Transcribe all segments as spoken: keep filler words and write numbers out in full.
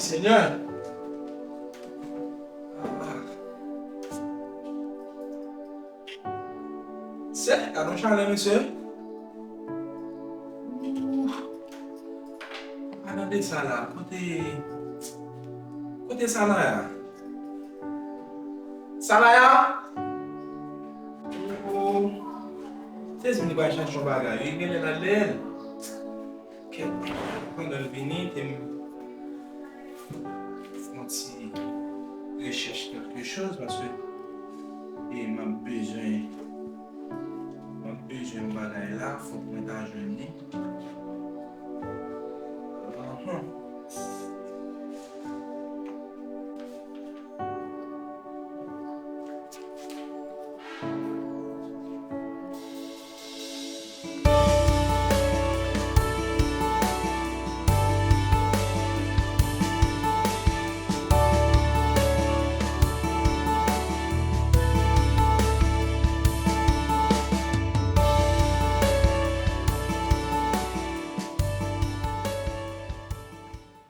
Senyè! Ah. Se, gade yon chalè, mesye. Ooh. Gade sa la. Kote, kote Salaya? Salaya? Oh. Sezi m li pral chache yon bagay. Li genlè l al dèyè l. Kèt, pandan l vini, te m fè yon ti rechèch kèlke choz, paske, e, m ap bezwen, m ap bezwen yon bagay la, fòk mwen ta jwenn li. Ahan.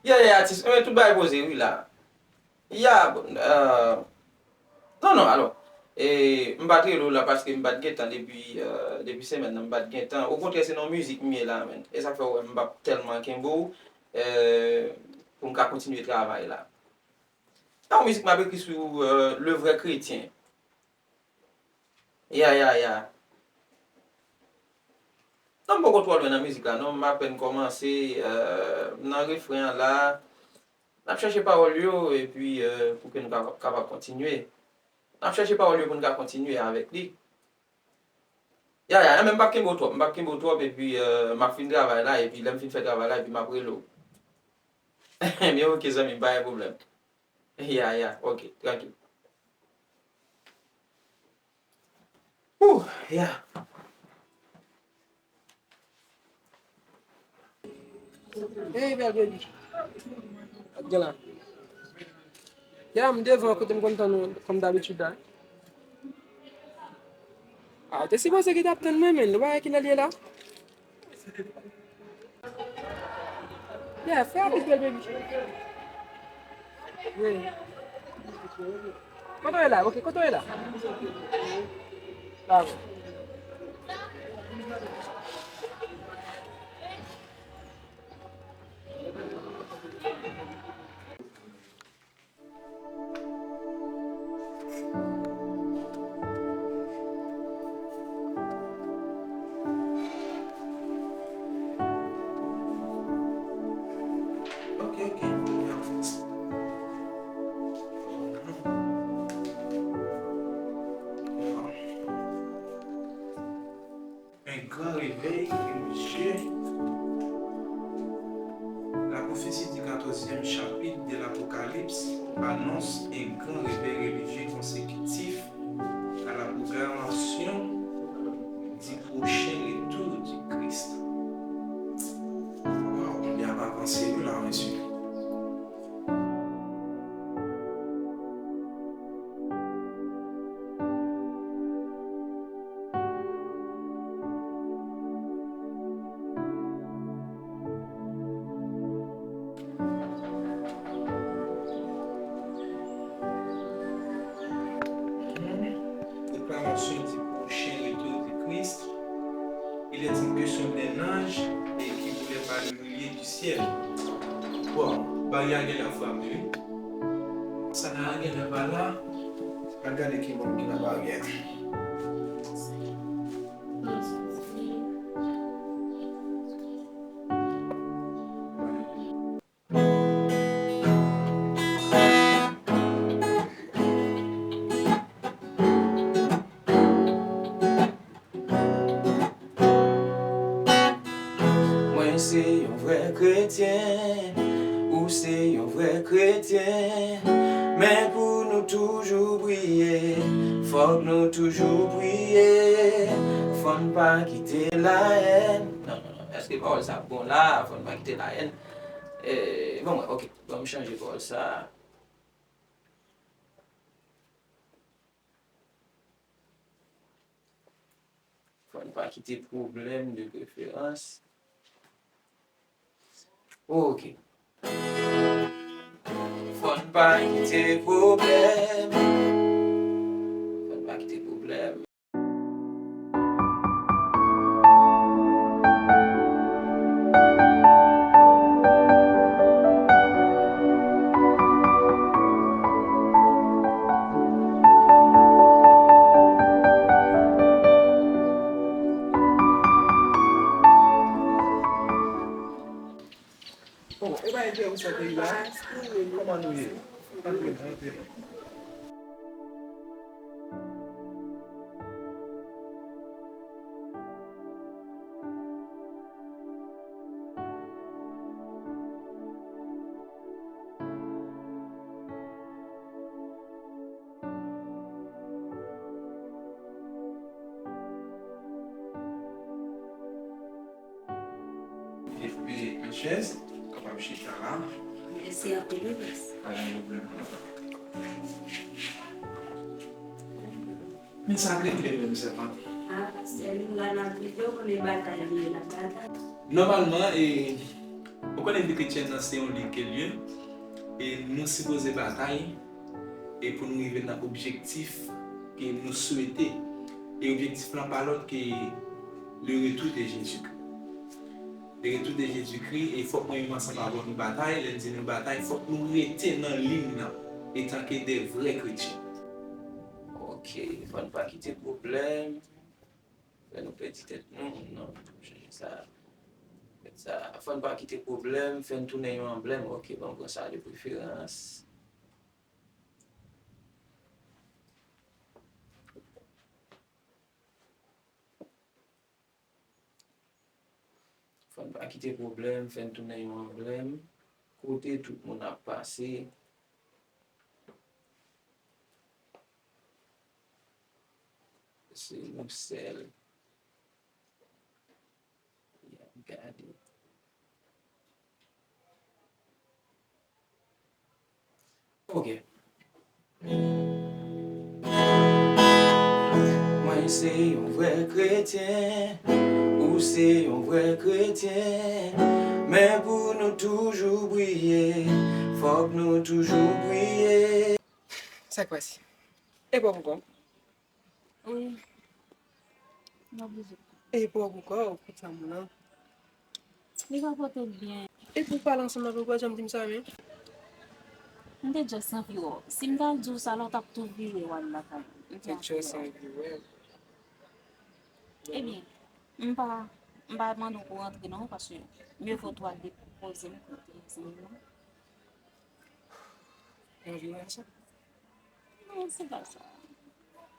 Yeah, yeah, atis. Enben, tout bagay poze, wi, la. Ya, bon, euh, non, non, alò, e, m pa t rele w la paske m pa t gen tan depi, euh, depi semèn nan, m pa t gen tan. Okontrè, se nan mizik m ye la, menn. E sa k fè w wè m p ap tèlman kenbe w, euh, pou m ka kontinye travay la. Nan mizik m ap ekri sou, euh, le vrai chrétien. Ya, ya, ya. Non, m poko twò lwen nan mizik la, non. M apèn kòmanse, euh, m nan refren an la. N ap chèche pawòl yo, epi, euh, pou ke nou ka, kapab kontinye. N ap chèche pawòl yo pou n ka kontinye avèk li. Ya, ya, ya, men m p ap kenbe w twòp, m p ap kenbe w twòp, epi, euh, m ap fin travay la, epi lè m fin fè travay la, epi m ap rele w. Ebyen, oke, zanmi m, pa gen pwoblèm. Ya, ya, oke, trankil. Ooh, ya. Hey, bèl baby. Sa k gen la? Ya, m devan kote m konn tann ou, kòm dabitid la. Ah, ou te sipoze ki t ap tann mwen, menn. Ou pa wè kilè l ye la? Yeah, fè rapid, bèl baby. Wi. Kote w ye la? Ok, kote w ye la? Dakò. Ok, ok. Un grand réveil religieux. La prophétie du quatorzième chapitre de l'Apocalypse annonce un grand réveil religieux consécutif à la proclamation du prochain retour du Christ. Wow, Bib la ap avanse wi la, mesye. Proclamation du prochain retour de Christ. Il est une question d'un ange et qui voulait parler du ciel. Bon, bagay la genlè frape wi. Sa la genlè pa la. Al gade ki moun ki nan baryè. Mwen se yon vrè kretyen, ou se yon vrè kretyen, men pou nou toujou priye, fòk nou toujou priye, fò n pa kite layèn. Non, non, non, èske pawòl sa bon la? Fò n pa kite layèn. E, bon, ok, ban m chanje pawòl sa. Fò n pa kite pwoblèm de preferans. Ok. Pa kite pwoblèm. Fò n pa kite pwoblèm. Bon, e bay Dye ou sa peyi la? Kòman nou ye? Antre, antre. Epi, yon chèz, ou kapab chita la. Mèsi anpil, wi, mèsi. Pa gen pwoblèm. Men sa k regle menm, sèvant? A, pastè, nou la n ap viv, ou konnen batay li ye la, batay. Nòmalman, e, ou konnen vi kretyèn nan se yon lig ke l ye, e nou sipoze batay, e pou nou rive nan objektif ke nou swete. E objektif lan pa lòt ke le retour de Jésus-Christ. Le retour de Jésus-Christ, e fòk mwen menm ansanm avè w nou batay, lè n di nou batay, fòk nou rete nan liy nan, etanke de vrè kretyen. Ok, fò n pa kite pwoblèm fè nou pèdi tèt nou, non, chanje sa. Fè sa, fò n pa kite pwoblèm fè n tounen yon anblèm. Ok, bon, pran sa de preferans. Fò n pa kite pwoblèm fè n tounen yon anblèm. Kote tout moun ap pase, se nou sèl y ap gade. Ok. Mwen se yon vrè kretyen, ou se yon vrè kretyen, men pou nou toujou briye, fòk nou toujou priye. Sa k pase? E pa pou kò m? Wi. M oblije. E pa pou kò w, kout sa moun nan. Li pa pote l byen. Epi w pale ansanm avè l, ou pa janm di m sa menm. M te just anvi wè w. Si m t al di w sa la, w t ap tou vire w al lakay ou. M te just anvi wè w. Ebyen, m pa, m pa mande w pou w rantre non, paske mye vo tou al depoze m kote zanmi m nan. Ou anvi wè sa? Non, se pa sa.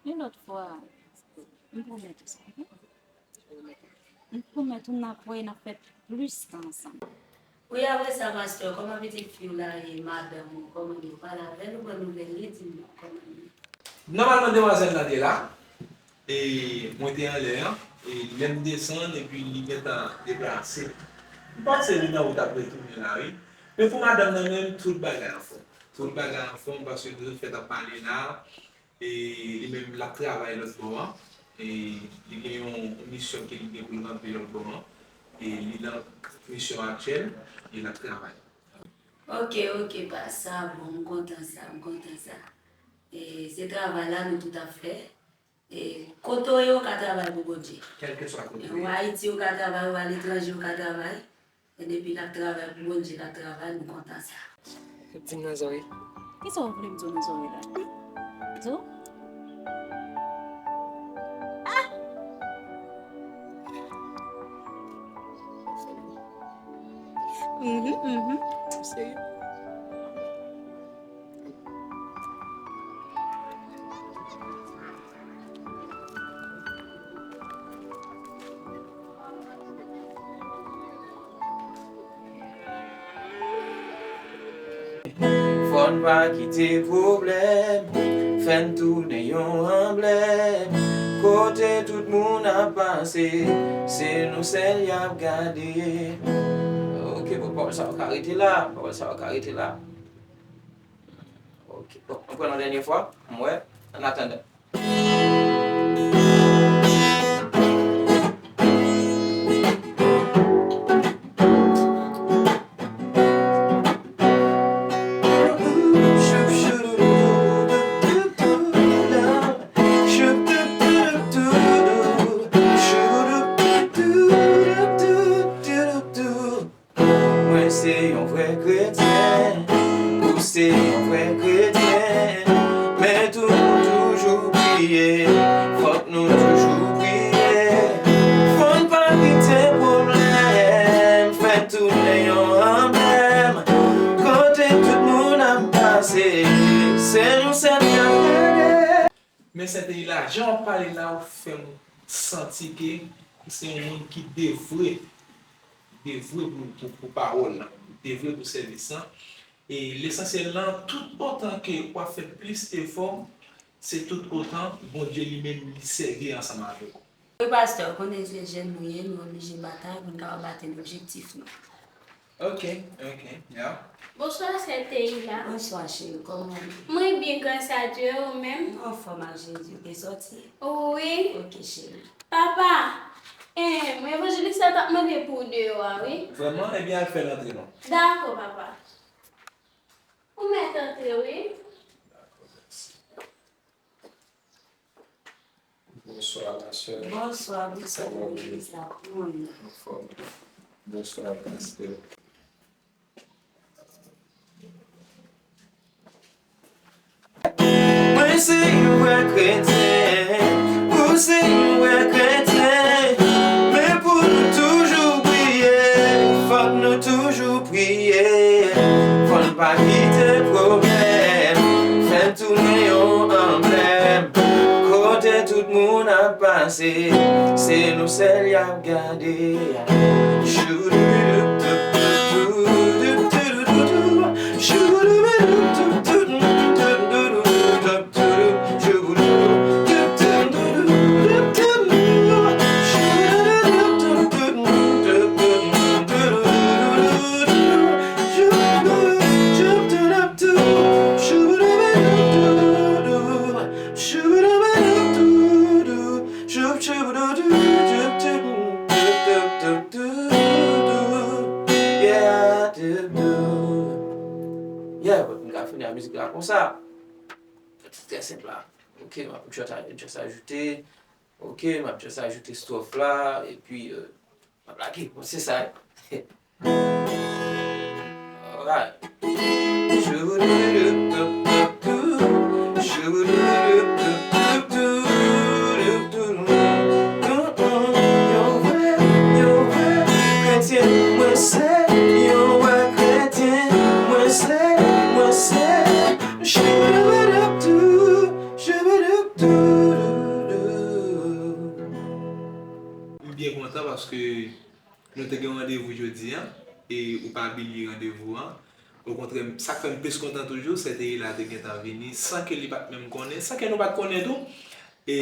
Yon lòt fwa, m pwomèt ou sa, ok? M pwomèt ou n ap wè, n ap fè plis tan ansanm. Wi, apre sa, pastè, kòman pitit fi w la ye, madanm ou, kòman yo pale avè l, ou pran nouvèl li, di m non, kòman l ye? Nòmalman, demwazèl la te la, e mwen te anlè a, e lè m desann, epi li gentan deplase. M panse li nan wout ap retounen la, wi. Men pou madanm nan menm, tout bagay anfòm. Tout bagay anfòm, paske nou tout fèt ap pale la, e li menm l ap travay lòt bò an, e li gen yon, yon misyon ke li gen pou l ranpli lòt bò an, e li nan misyon aktyèl, e l ap travay. Ok, ok, pa sa, bon, m kontan sa, m kontan sa. E se travay la nou tout ap fè. E kote w ye, w ka travay pou Bondye. Kèlkeswa kote w ye. Ou Ayiti, ou ka travay, ou aletranje, ou ka travay. E depi l ap travay pou Bondye, l ap travay, nou kontan sa. Di m nan zòrèy. Kisa w vle m di w nan zòrèy la? Di w? Ah! Mhm, mhm. Serye. Fò n pa kite pwoblèm fè n tounen yon anblèm. Kote tout moun ap pase, se nou sèl y ap gade. Ok, bon, pawòl sa yo ka rete la, pawòl sa yo ka rete la. Ok, bon, nou pran yon dènye fwa, m wè, annatandan. Fòk nou toujou priye. Fò n pa kite pwoblèm fè n tounen yon anblèm. Kote tout moun ap pase, se nou sèl k ap gade. Men Senteyila, jan w ap pale la, ou fè m santi ke ou se yon moun ki devwe, devwe pou, pou, pou pawòl lan, devwe pou sèvis lan. E lesansyèl lan, tout otan ke w ap fè plis efò, se tout otan Bondye li menm li sèvi ansanm avèk ou. Wi, pastè, ou konnen se jèn nou ye, nou oblije batay pou n kapab atenn objektif nou. Ok, ok, yeah. Bonswa, sè Teyila. Bonswa, cheri, kòman w ye? Mwen byen, gras a Dye, ou menm? Mwen anfòm ak Jezi, ou te sòti? Wi. Ok, cheri. Papa, eh, mwen evanjelis la t ap mande pou w deyò a, wi. Vrèman? Ebyen, al fè l antre non. Dakò, papa. Ou mèt antre, wi. Dakò, mèsi. Bonswa, ma sè. Bonswa, bonswa, kòman w ye? Legliz la, kòman w ye? Anfòm. Bonswa, pastè. Mwen se yon vrè kretyen, ou se yon vrè kretyen, men pou nou toujou priye, fòk nou toujou priye, fò n pa kite pwoblèm fè n tounen yon anblèm. Kote tout moun ap pase, se nou sèl y ap gade. Yeah, but m ka fini ak mizik la konsa. Trè senp la. Ok, m ap just, just ajoute. Ok, m ap just ajoute strophe la, epi, euh, m ap lage. Bon, se sa. Alright. Yon vrè, yon vrè kretyen, mwen se yon vrè kretyen, mwen se, mwen se. M byen kontan paske nou te gen randevou jodi a, e ou pa bliye randevou an. Okontrè, sa k fè m plis kontan toujou, se te Ila te gentan vini, san ke li pa t menm konnen, san ke nou pa t konnen tou. E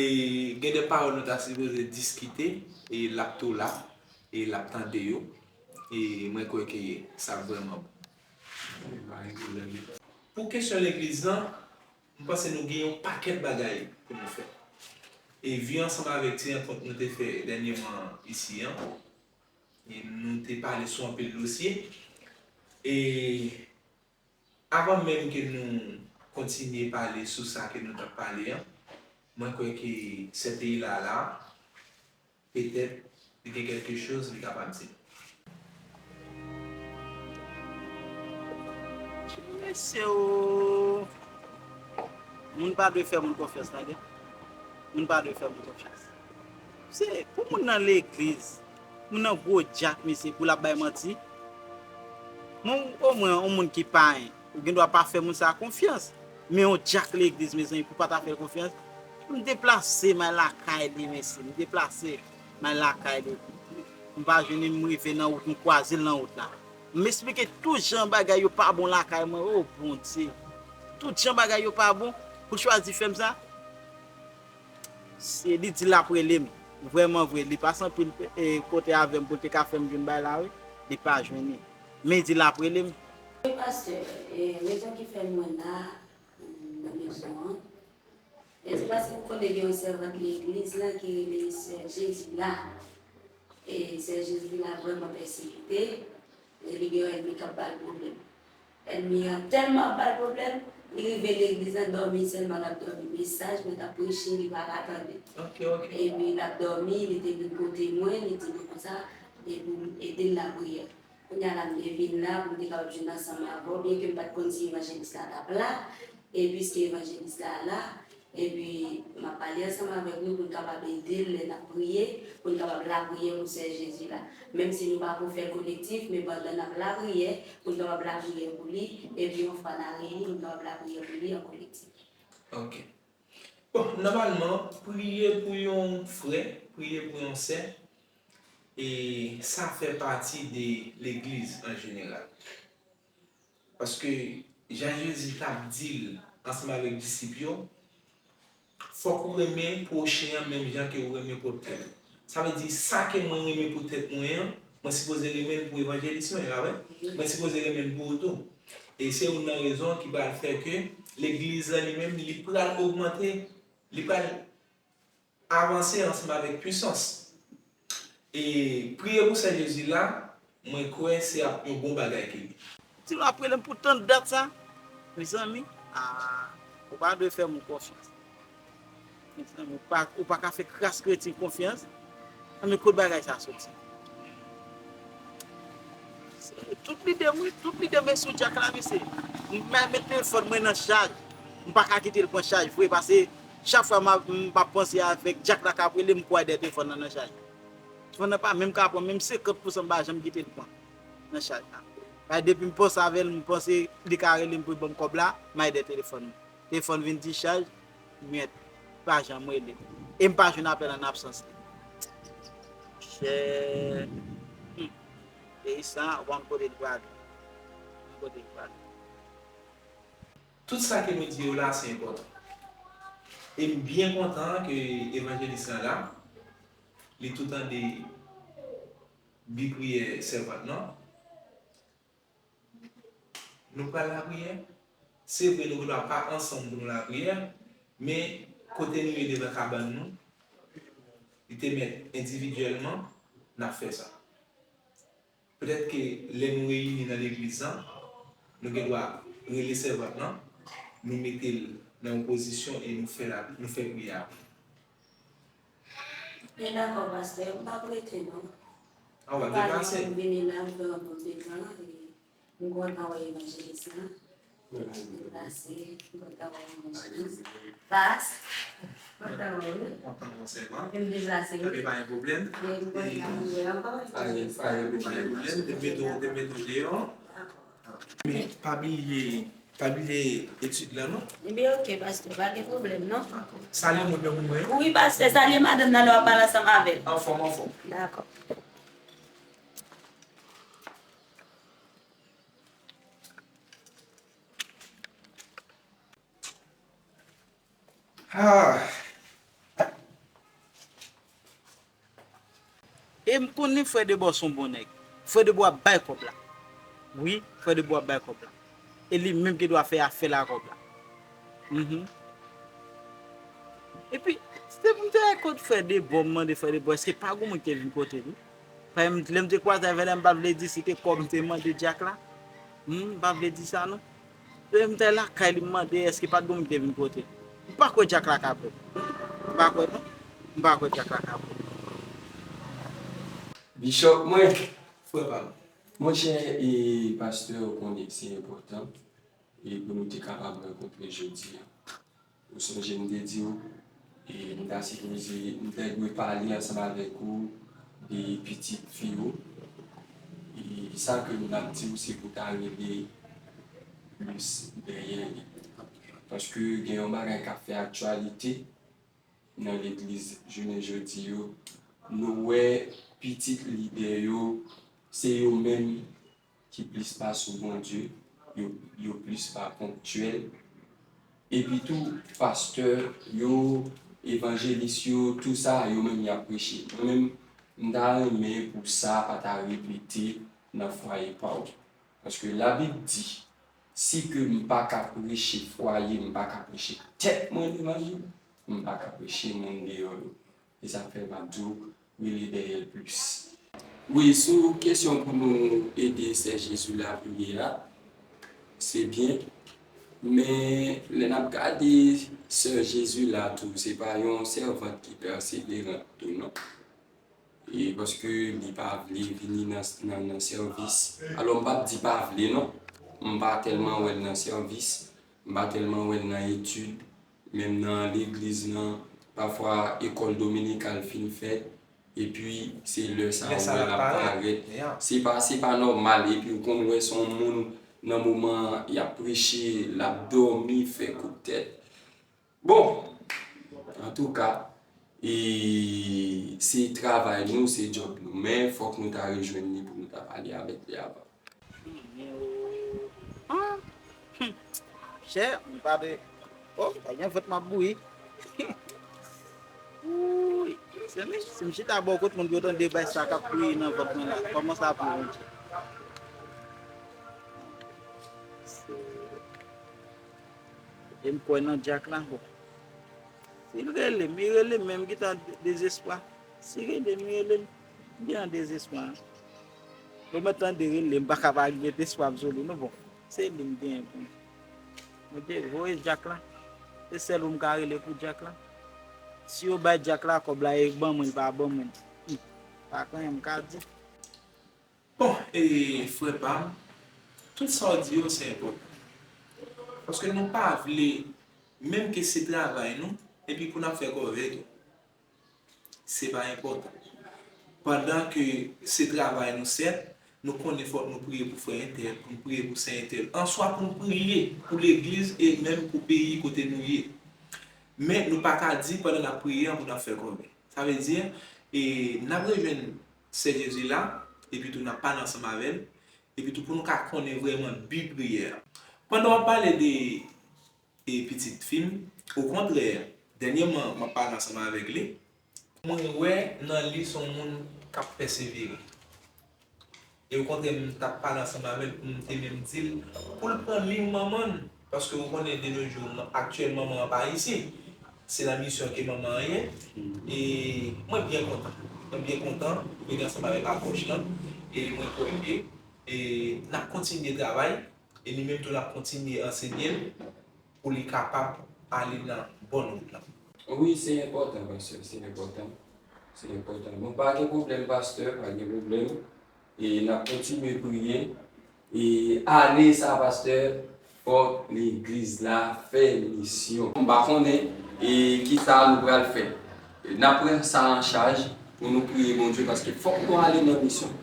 gen de pawòl nou ta sipoze diskite, e l ap tou la, e l ap tande yo. E mwen kwè ke sa vrèman bon. Pou kesyon legliz lan, m panse nou gen yon pakèt bagay pou nou fè. E vi ansanm avèk ti rankont nou te fè dènyèman isi an, e nou te pale sou anpil dosye. E avan menm ke nou kontinye pale sou sa ke nou t ap pale an, mwen kwè ke sè Teyila la, petèt, li gen kèlke choz li kapab di. Mesye o! Moun pa dwe fè moun konfyans, tande. Moun pa dwe fè moun konfyans. Se pou moun nan legliz, moun nan gwo dyak, mesye, pou l ap bay manti. Mwen, omwen, yon moun ki payen, ou gen dwa pa fè moun sa a konfyans. Men yon dyak legliz, mezanmi, pou pa ta fè l konfyans. M deplase, m al lakay li, mesye. M deplase, m al lakay li. M pa jwenn li, m rive nan wout, m kwaze l nan wout la. M esplike tout jan bagay yo pa bon lakay mwen, o Bondye. Tout jan bagay yo pa bon, pou l chwazi fè m sa. Se, li di l ap rele m. Vrèman vre, li pase anpil, e, kote avè m pou l te ka fè m jwenn bagay la, wi. Li pa jwenn li. Men li di l ap rele m. Wi, pastè, e, rezon ki fè mwen la, nan mezon an, e, se paske m konnen gen yon sèvant legliz la ki rele sè Jezila. E sè Jezila vrèman pèsekite, e li gen yon ènmi k ap ba l pwoblèm. Ènmi an tèlman ap ba l pwoblèm, li rive legliz la, dòmi sèlman l ap dòmi. Mesaj mwen t ap preche, li pa ka tande. Ok, ok. Epi l ap dòmi, li te vin kote mwen, li di mwen konsa, e pou m ede l lapriyè. Kounye a la, m te vin la pou m te kapab jwenn ansanm avè w, byenke m pa t konn si evanjelis la t ap la, e piske evanjelis la la, epi m ap Pale ansanm avèk nou pou n kapab ede l lè n ap priye, pou n kapab lapriyè pou Sè Jezi la. Menm si nou pa pou fè l kolektif, men pandan n ap lapriyè, pou n kapab lapriyè pou li, epi yon fwa n a reyini, pou n kapab lapriyè pou li an kolektif. Ok. Bon, nòmalman, priye pou yon frè, priye pou yon sè, e sa fè pati de legliz an jeneral. Paske jan Jezi t ap di l ansanm avèk disip yo, fòk ou renmen pwochen an menm jan ke ou renmen pwòp tèt ou. Sa vle di, sa ke mwen renmen pou tèt mwen an, mwen sipoze renmen l pou evanjelis mwen, e pa vre? Mwen sipoze renmen l pou ou tou. E se youn nan rezon ki pral fè ke legliz la li menm, li pral ogmante, li pral avanse ansanm avèk pwisans. E priye pou Sè Jezi la, mwen kwè se ap yon bon bagay ke li. Si w ap rele m pou tann dat sa, mezanmi, ah, ou pa dwe fè moun konfyans. Mezanmi, ou pa, ou pa ka fè kras kretin konfyans. Anben, kot bagay sa soti? Tout lide m, wi, tout lide m sou Dyak la, mesye. M met telefòn mwen nan chaj. M pa ka kite l pran chaj vre, paske chak fwa m ap, m ap panse avèk Dyak la k ap rele m, m kwè dèyè telefòn nan nan chaj. Telefòn nan pa menm ka pran menm senkant pousan, m pa janm kite l pran nan chaj la. Paske depi m panse avè l, m panse li ka rele m pou l ban m kòb la, m al dèyè telefòn nan. Telefòn vin dichaj, mèt, pa janm rele. E m pa jwenn apèl an absans li. Monchè, hmm. Peyi sa, ou pa konn kote l prale. Ou pa konn kote l prale. Tout sa ke nou di yo la, se enpòtan. E m byen kontan ke evanjelis la la, li tou tande bi priyè sèvant lan. Nou pral lapriyè. Se vre, nou gendwa pa ansanm pou nou lapriyè, men kote nou ye devan kabann nou, li te mèt endividyèlman, n ap fè sa. Petèt ke lè nou reyini nan legliz lan, nou gendwa rele sèvant lan, nou mete l nan yon pozisyon e nou fè la, nou fè priyè a pou li. Men dakò, pastè, m p ap rete non. An, w ap deplase. M vini la, m fè yon bon detan, e m kontan wè evanjelis lan. M deplase, m kontan wè evanjelis. Pas. M kontan wè w wi. M deplase wi. Ebyen pa gen pwoblèm. E m kontan wè w ankò. Pa gen pwoblèm. Te mete w, te mete w deyò. Men pa bliye, pa bliye etid lan non. Ebyen ok pastè, pa gen pwoblèm non. Salye moun yo pou mwen. Wi pastè, salye madanm nan lè w ap pale ansanm avè l. Anfòm, anfòm. Dakò. Ah. E m konnen frè Debò se yon bon nèg. Frè Debò ap bay kòb la. Wi, frè Debò ap bay kòb la. E li menm ki dwa fè afè l a kòb la. Mhm. Epi, se pou m te al kot frè Debò, m mande frè Debò, èske pa gen moun ki te vin kote li? Paske lè m te kwaze avè l la, m pa t vle di se te kòb m te mande dyak la. Hmm, m pa t vle di sa non. Lè m t al lakay li, m mande èske pa t gen moun ki te vin kote l. M pa kwè dyak la ka bon. M pa kwè non. M pa kwè dyak la ka bon. Bishop mwen, frè pa m. Monchè, e pastè, ou konnen se enpòtan e pou nou te kapab rankontre jodi a. Ou sonje m te di w, e m ta sipoze, m ta dwe pale ansanm avèk ou de pitit fi w. E sa ke m t ap di w, se pou w ta rele plis dèyè li. Paske gen yon bagay k ap fè aktyalite nan legliz jounen jodi yo. Nou wè pitit lidè yo, se yo menm ki plis pa sou Bondye, yo, yo plis pa ponktyèl. Epi tou, pastè yo, evanjelis yo, tou sa, yo menm y ap preche. Mwen menm, m ta renmen pou sa pa ta repete nan fwaye pa w. Paske Labib di, si ke m pa ka preche fwaye, m pa ka preche tèt mwen levanjil, m pa ka preche moun deyò yo. E sa k fè m ap di w, rele dèyè l plis. Wi, sou kesyon pou nou ede Sè Jezi la priye a, se byen. Men, lè n ap gade Sè Jezi la tou, se pa yon sèvant ki pèseveran tou non. E paske li pa vle vini nan, nan, nan sèvis. Alò, m p ap di pa vle non. M pa tèlman wè l nan sèvis. M pa tèlman wè l nan etid. Menm nan legliz lan, Pafwa, ekòl dominikal fin fèt, epi se lè sa a w wè l ap parèt. Se pa, se pa nòmal, epi w konn wè se yon moun nan moman an, y ap preche, l ap dòmi, fè kout tèt. Bon, antouka, e, se travay nou, se djòb nou, men fòk nou ta rejwenn li pou nou ta pale avèk li avan. Chè, m pa de. Oh, pa gen vant m ap bouyi. Wouy, se mi, si m chita bò kot moun pou yo tande bay sa k ap kriye nan vant mwen la, kòman sa pou yon. E m kwè nan Dyak la, bon. Si l rele m, li rele m, men m gentan dezespwa. Si l rele m, li rele m, m gen an dezespwa. Bon, mwen tande rele, m pa ka pa gen espwa m sou li, non, bon. Se li m genyen pou m. Mwen te voye Dyak la. Se sèl ou m ka rele pou Dyak la. Si yo bay Dyak la kòb la, e ban mwen, pa ban mwen. Hmm. Pa gen anyen m ka di. Bon, e frè pa m, tout sa w di yo se enpòtan. Paske nou pa vle, menm ke se travay nou, epi pou n ap fè kòve tou. Se pa enpòtan. Pandan ke se travay nou, sèt, nou konnen fòk nou priye pou frè entèl, pou n priye pou sè entèl. Answa pou n priye pou legliz e menm pou peyi kote nou ye. Men nou pa ka di pandan n ap priye an pou n ap fè kòve. Sa vle di, e, n ap rejwenn Sè Jezi la, epi tou n ap pale ansanm avè l, epi tou pou nou ka konnen vrèman bi priyè a. Pandan w ap pale de e pitit fi m, okontrè, dènyèman m ap pale ansanm avèk li, mwen wè nan li se yon moun k ap pèsevere. E okontrè, m t ap pale ansanm avè l pou m te menm di l pou l pran liy manman l, paske ou konnen de nos jours, aktyèl manman an pa isi. Se nan misyon ke manman an ye. E mwen byen kontan. Mwen byen kontan pou l ansanm avèk apwòch lan. E mwen kwè ke e, n ap kontinye travay. E li menm tou l ap kontinye ansenye l pou li kapab ale nan bòn wout lan. Wi, se enpòtan, pastè, se enpòtan. Se enpòtan. Bon, pa gen pwoblèm, pastè, pa gen pwoblèm. E n ap kontinye priye. E ane sa, pastè, fòk legliz la fè misyon. M pa konnen e kisa nou pral fè. N ap pran sa an chaj pou nou priye Bondye, paske fòk nou ale nan misyon.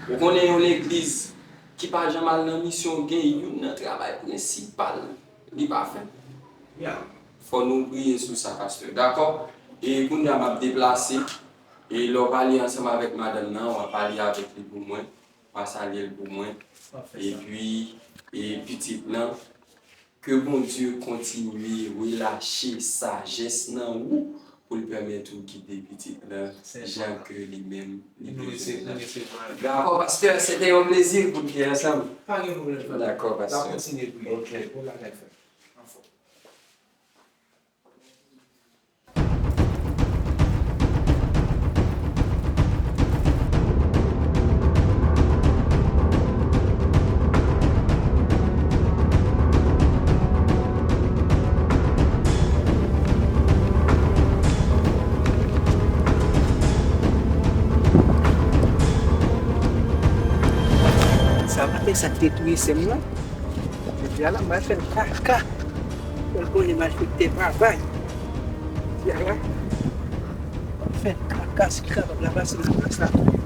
Ou konnen yon legliz ki pa janm al nan misyon gen youn nan travay prensipal li pa fè. Fò nou priye sou sa, pastè. Dakò? E kounye a m ap deplase. E lè w pale ansanm avèk madanm nan, w a pale avèk li pou mwen. W a salye l pou mwen. Epi, e pitit lan, ke Bondye kontinye relache sajès nan ou pou l pèmèt ou gide pitit lan jan ke li menm li bezwen. Dakò, pastè, se te yon plezi pou n te ansanm. Pa gen pwoblèm, frè. Dakò, pastè. N ap kontinye priye. Ok. Pou bagay, frè. Anfòm. Sa maten sa k te touye sè m nan. Jodi a la, m pral fè l kaka. Fè l konnen m al fè travay. Jodi a la, m fè l kaka, si l kapab la pase nan plas la.